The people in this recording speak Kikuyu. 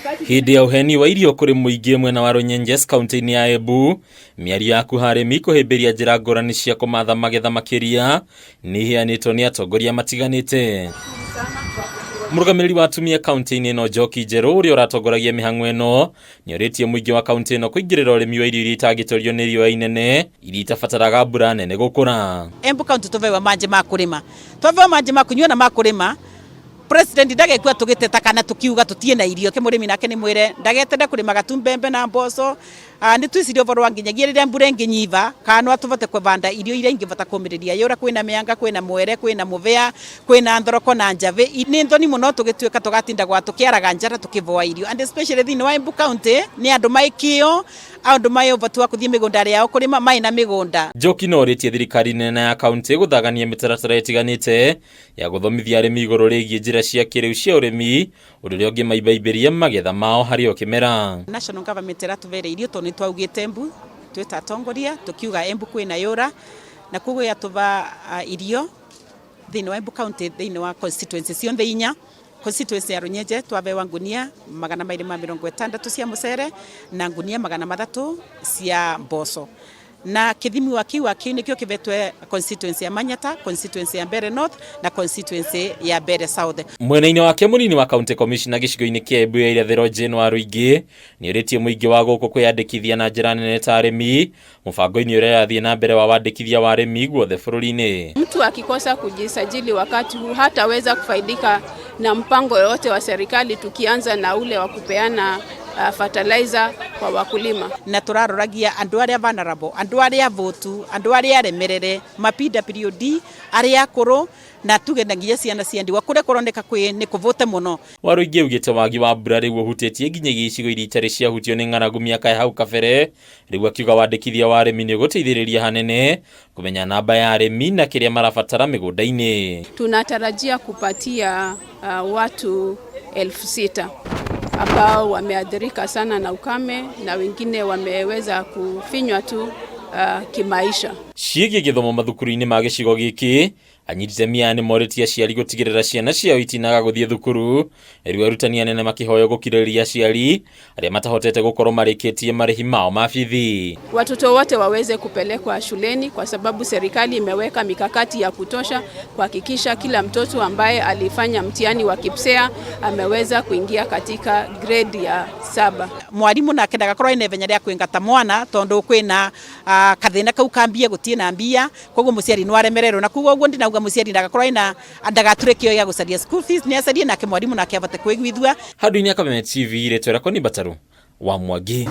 Hĩndĩ ya ũheani wa irio kũrĩ mũingĩ mwena wa Runyenjes kaunti-inĩ ya Embu, mĩario ya kuha arĩmi kũhĩmbĩria njĩra ngũrani cia kũmatha magetha makĩria nĩ iheanĩtwo nĩ atongoria matiganĩte. Mũrũgamĩrĩri wa atumia kaunti-inĩ ĩno Njoki Njerũ ũrĩa ũratongoragia mĩhang'o ĩno nĩorĩtie mũingĩ wa kaunti ĩno kũingĩrĩra ũrĩmi wa irio iria itangĩtorio nĩ riũa inene iria itabataraga mbura nene gũkũra. Embu County tũvewa manjĩ ma kũrĩma, twavewa manjĩ ma kũnyua na ma kũrĩma. President ndagekua tũgĩteta kana tũkiuga tũtiĩ na irio. Ke mũrĩmi nake nĩ mwĩre ndagetende kũrĩmaga tu mbembe na mboco. Nĩ twĩcirie ũboro wa nginyagia rĩrĩa mbura ĩngĩnyiva kana no tũvote kũvanda irio iria ingĩvota kũmĩrĩria yũra. Kwĩna mĩanga, kwĩna mwere, kwĩna mũvĩa, kwĩna thoroko na njavĩ. Nĩ nthoni mũno tũgĩtuĩka tũgatinda gwa tũkĩaraga njara tũkĩvoa irio, and especially thĩinĩ wa Embu County nĩ andũ maĩ kĩo, andũ maĩ ũvoti wa kũthiĩ mĩgũnda yao kũrĩma, maĩ na mĩgũnda. Njoki no orĩtie thirikari nene ya kaunti gũthagania mĩtaratara ĩtiganĩte ya gũthomithia arĩmi igũrũ rĩgiĩ njĩra cia kĩrĩu cia ũrĩmi, ũndũ ũrĩa ũngĩmaimbaimbĩria magetha mao harĩ o kĩmera. National government ĩratũvere irio tondũ nĩ twaugĩte Embu twĩ ta atongoria tũkiuga Embu kwĩna yũra na koguo yatũva irio thĩinĩ wa Embu County thĩinĩ wa constituency cionthe inya. Constituency ya Runyenje twavewa ngunia 260 cia mũcere na ngunia 300 cia mboco. Na kĩthimi wa kĩu wa kĩu nĩkĩo kĩvetwe constituency ya Manyata, constituency ya Mbeere North na constituency ya Mbeere South. Mwena-inĩ wake mũnini wa county commissioner gĩcigo-inĩ kĩa Embu ya irathĩro Jane Waruingĩ nĩorĩtie mũingĩ wa gũkũ kwĩyandĩkithia na njĩra nene ta arĩmi mũbango-inĩ ũrĩa ũrathiĩ na mbere wa wandĩkithia wa arĩmi guothe bũrũri-inĩ. Mtu akikosa kujisajili wakati huu hataweza kufaidika na mpango yoyote wa serikali, tukianza na ule wa kupeana fertilizer kwa wakulima. Na tũraroragia andũ arĩa vulnerable, andũ arĩa avũtu, andũ arĩa aremerere, ma PWD, arĩa akũrũ na tuge na nginya ciana cia ndigwa kũrĩa kũroneka kwĩ nĩ kũvũte mũno. Waruingĩ augĩte wagi wa mbura rĩu ũhutĩtie nginyagia icigo iria itarĩ ciahutio nĩ ng'aragu mĩaka ya hau kabere. Rĩu akiuga wandĩkithia wa arĩmi nĩ ũgũteithĩrĩria hanene kũmenya namba ya arĩmi na kĩrĩa marabatara mĩgũnda-inĩ. Tunatarajia kupatia watu 6,000 ambao wameathirika sana na ukame na wengine wameweza kufinywa tu kimaisha. Ciĩgiĩ gĩthomo mathukuru-inĩ ma gĩcigo gĩkĩ, anyiti itemi aya nĩ morĩtie aciari gũtigĩrĩra ciana ciao itinaga gũthiĩ thukuru. Rĩu arutani anene makĩhoywo gũkirĩrĩria aciari arĩa matahotete gũkorwo marĩkĩtie marĩhi mao ma bithi. Watoto wote waweze kupelekwa shuleni kwa sababu serikali imeweka mikakati ya kutosha kuhakikisha kila mtoto ambaye alifanya mtihani wa KPSEA ameweza kuingia katika grade ya 7. Mwarimu nake ndagakorwo ena ithenya rĩa kwĩngata mwana tondu kwĩna kathĩna kau kambia gũtiĩ na mbia, koguo mũciari no aremererwo, na koguo ũguo ndinauga mũciari ndagakorwo ena ndagature kĩo gĩa gũcaria school fees, nĩ acarie nake mwarimu nake abote kwĩguithua. Handũ-inĩ ya Kameme TV, rĩtwa rĩakwa nĩ Mbataru wa Mwangi.